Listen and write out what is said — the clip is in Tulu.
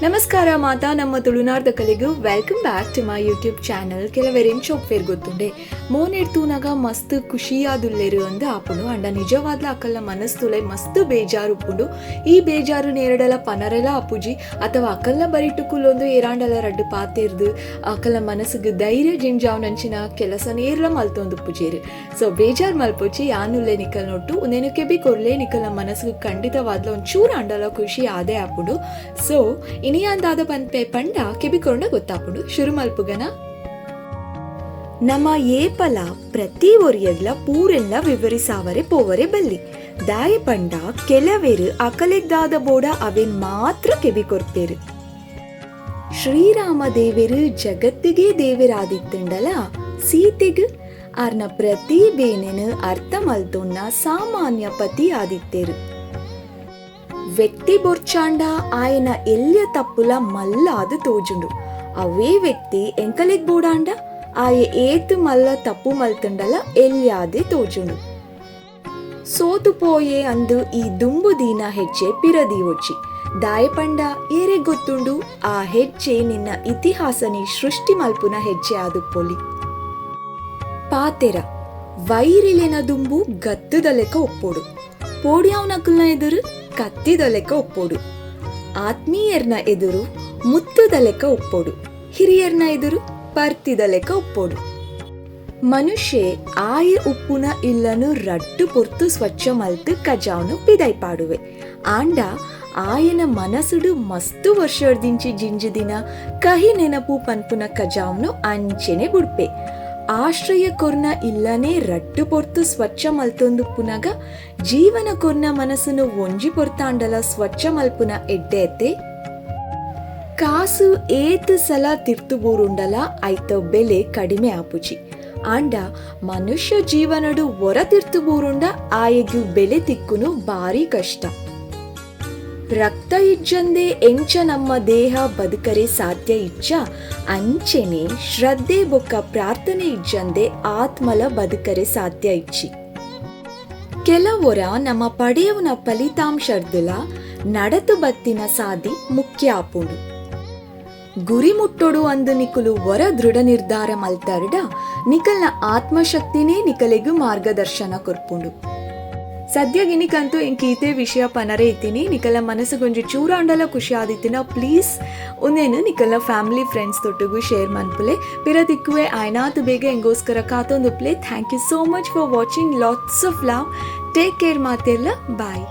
ನಮಸ್ಕಾರ ಮಾತಾ ನಮ್ಮ ತುಳುನಾಡ್ದ ಕಲೆಗು welcome back to my YouTube channel. ಕೆಲವೆರೆನ್ ಚೋಪ್ವೇರ್ ಗೊತ್ತುಂಡೆ ಮೋನೆಡ್ ತೂನಗ ಮಸ್ತ್ ಖುಷಿಯಾದುಲ್ಲೆರು ಅಂದ್ ಆಪುಂಡು. ಅಂಡ ನಿಜವಾದ್ಲ ಅಕಲ್ನ ಮನಸ್ತುಲೈ ಮಸ್ತ್ ಬೇಜಾರು ಉಪ್ಪುಂಡು. ಈ ಬೇಜಾರು ನೇರಡಲ ಪನರೆಲ ಆಪುಜಿ ಅಥವಾ ಅಕಲ್ನ ಬರಿಟ್ಟು ಕುಲ್ಲೊಂದು ಏರಾಂಡಲ ರಡ್ಡ್ ಪಾತೆರ್ದ್ ಅಕಲ್ನ ಮನಸ್ಸುಗು ಧೈರ್ಯ ಜಿಂಜಾವುನಂಚಿನ ಕೆಲಸ ನೇರ್ಲ ಮಲ್ತೊಂದು ಉಪ್ಪುಜೆರ್. ಸೊ ಬೇಜಾರ್ ಮಲ್ಪೊಚಿ, ಯಾನುಲ್ಲೆ ನಿಕಲ್ನೊಟ್ಟು. ಉಂದೆನ್ ಕೆಬಿ ಕೊರ್ಲೆ, ನಿಕಲ್ನ ಮನಸ್ಸುಗು ಖಂಡಿತವಾದ್ಲ ಒಂಚೂರು ಆಂಡಲ ಖುಷಿ ಆದೇ ಆಪುಂಡು. ಸೊ ಇನಿ ಅಂದಾದ ಪನ್ಪೆ ಪಂಡ ಕೆಬಿ ಕೊರ್ಂಡ ಗೊತ್ತಾಪುಂಡು. ಶುರು ಮಲ್ಪುಗನ. ನಮ ಏಪಲ ಪ್ರತಿ ಒರಿಯಗ್ಲ ಪೂರೆಲ್ಲ ವಿವರಿಸಾವರೆ ಪೋವರೆ ಬಲ್ಲಿ. ದಾಯ ಪಂಡ ಕೆಲವೆರು ಅಕಲೆಗ್ದಾದ ಬೋಡ ಅವೆನ್ ಮಾತ್ರ ಕೆಬಿ ಕೊರ್ಪೆರು. ಶ್ರೀರಾಮ ದೇವೆರು ಜಗತ್ತಿಗೆ ದೇವೆರಾದಿತ್ತುಂಡಲ ಸೀತೆಗ್ ಆರ್ನ ಪ್ರತಿ ಬೇನೆನು ಅರ್ಥ ಮಲ್ತೊನ್ನ ಸಾಮಾನ್ಯ ಪತಿ ಆದಿತ್ತೆರು. ವ್ಯಕ್ತಿ ಬೊರ್ಚಾಂಡ ಆಯನ ಎಲ್ಯ ತಪ್ಪುಲ ಮಲ್ಲಾದ್ ತೋಜುಂಡು. ಅವೇ ವ್ಯಕ್ತಿ ಎಂಕಲೆಗ್ ಬೋಡಾಂಡ ಆಯೆ ಏತ್ ಮಲ್ಲ ತಪ್ಪು ಮಲ್ತುಂಡಲ ಎಲ್ಯಾದೆ ತೋಜುಂಡು. ಸೋತು ಪೋಯೆ ಅಂದು ಈ ದುಂಬು ದೀನ ಹೆಜ್ಜೆ ಪಿರದೀವೊಚ್ಚಿ. ದಾಯೆ ಪಂಡ ಏರೆಗ್ ಗೊತ್ತುಂಡು, ಆ ಹೆಜ್ಜೆ ನಿನ್ನ ಇತಿಹಾಸನೆ ಸೃಷ್ಟಿ ಮಲ್ಪುನ ಹೆಜ್ಜೆ ಆದುಪ್ಪೊಲಿ. ಪಾತೆರ ವೈರಿಲೆನ ದುಂಬು ಗತ್ತುದ ಲೆಕ್ಕ ಒಪ್ಪೊಡು, ಪೋಡ್ಯಾವ್ನಕುಲ್ನ ಎದುರು ಕತ್ತಿದ ಲೆಕ್ಕ ಒಪ್ಪೊಡು, ಆತ್ಮೀಯರ್ನ ಎದುರು ಮುತ್ತುದ ಲೆಕ್ಕ ಒಪ್ಪೊಡು, ಹಿರಿಯರ್ನ ಎದುರು ಪರ್ತಿದ ಲೆಕ್ಕ ಒಪ್ಪೊಡು. ಮನುಷ್ಯೆ ಆಯೆ ಉಪ್ಪುನ ಇಲ್ಲನು ರಡ್ಡು ಪೊರ್ತು ಸ್ವಚ್ಛ ಮಲ್ತ್ ಕಜಾವ್ನು ಪಿದೈ ಪಾಡುವೆ. ಆಂಡ ಆಯನ ಮನಸುಡು ಮಸ್ತು ವರ್ಷರ್ದಿಂಚಿ ಜಿಂಜಿದಿನ ಕಹಿ ನೆನಪು ಪನ್ಪುನ ಕಜಾವ್ನು ಅಂಚೆನೆ ಬುಡ್ಪೆ. ಆಶ್ರಯ ಕೊರ್ನ ಇಲ್ಲನೆ ರಡ್ಡು ಪೊರ್ತು ಸ್ವಚ್ಛ ಮಲ್ತೊಂದುಪ್ಪುನಗ ಜೀವನ ಕೊರ್ನ ಮನಸ್ಸುನು ಒಂಜಿ ಪೊರ್ತಾಂಡಲ ಸ್ವಚ್ಛ ಮಲ್ಪುನ ಎಡ್ಡೆ ಅತ್ತೆ? ಕಾಸು ಏತ್ ಸಲ ತಿರ್ತು ಬೂರುಂಡಲ ಐತ ಬೆಲೆ ಕಡಿಮೆ ಆಪುಜಿ. ಆಂಡ ಮನುಷ್ಯ ಜೀವನಡು ಒರ ತಿರ್ತು ಬೂರುಂಡ ಆಯೆಗ್ ಬೆಲೆ ತಿಕ್ಕುನು ಬಾರಿ ಕಷ್ಟ. ರಕ್ತ ಇಜ್ಜಂದೆ ಎಂಚ ನಮ್ಮ ದೇಹ ಬದುಕರೆ ಸಾಧ್ಯ ಇಜ್ಜ, ಅಂಚೆನೆ ಶ್ರದ್ಧೆ ಬೊಕ್ಕ ಪ್ರಾರ್ಥನೆ ಇಜ್ಜಂದೆ ಆತ್ಮಲ ಬದುಕರೆ ಸಾಧ್ಯ ಇಜ್ಜಿ. ಕೆಲವೊರ ನಮ್ಮ ಪಡೆಯುವನ ಫಲಿತಾಂಶರ್ದುಲ ನಡತು ಬತ್ತಿನ ಸಾದಿ ಮುಖ್ಯ ಆಪುಂಡು. ಗುರಿ ಮುಟ್ಟೊಡು ಅಂದು ನಿಕುಲು ಒರ ದೃಢ ನಿರ್ಧಾರ ಮಲ್ತರ್ಡ ನಿಕಲ್ನ ಆತ್ಮಶಕ್ತಿನೇ ನಿಕಲೆಗು ಮಾರ್ಗದರ್ಶನ ಕೊರ್ಪುಂಡು. ಸದ್ಯ ಗಿನಿಕಂತೂ ಇಂಕ ಈತೆ ವಿಷಯ ಪನರೆ ಇತ್ತೀನಿ. ನಿಕಲ ಮನಸ್ಸುಗೊಂಜಿ ಚೂರಾಂಡಲ ಖುಷಿ ಆದಿತ್ತಿನ ಪ್ಲೀಸ್ ಉಂದೇನು ನಿಕಲ್ನ ಫ್ಯಾಮಿಲಿ ಫ್ರೆಂಡ್ಸ್ ತೊಟ್ಟುಗು ಶೇರ್ ಮನ್ಪುಲೆ. ಪಿರ ತಿಕ್ಕುವೆ, ಆಯ್ನಾತು ಬೇಗ ಎಂಗೋಸ್ಕರ ಕಾತೊಂದುಪ್ಲೆ. Thank you so much for watching. Lots of love, take care ಮಾತೆಲ್ಲ, ಬಾಯ್.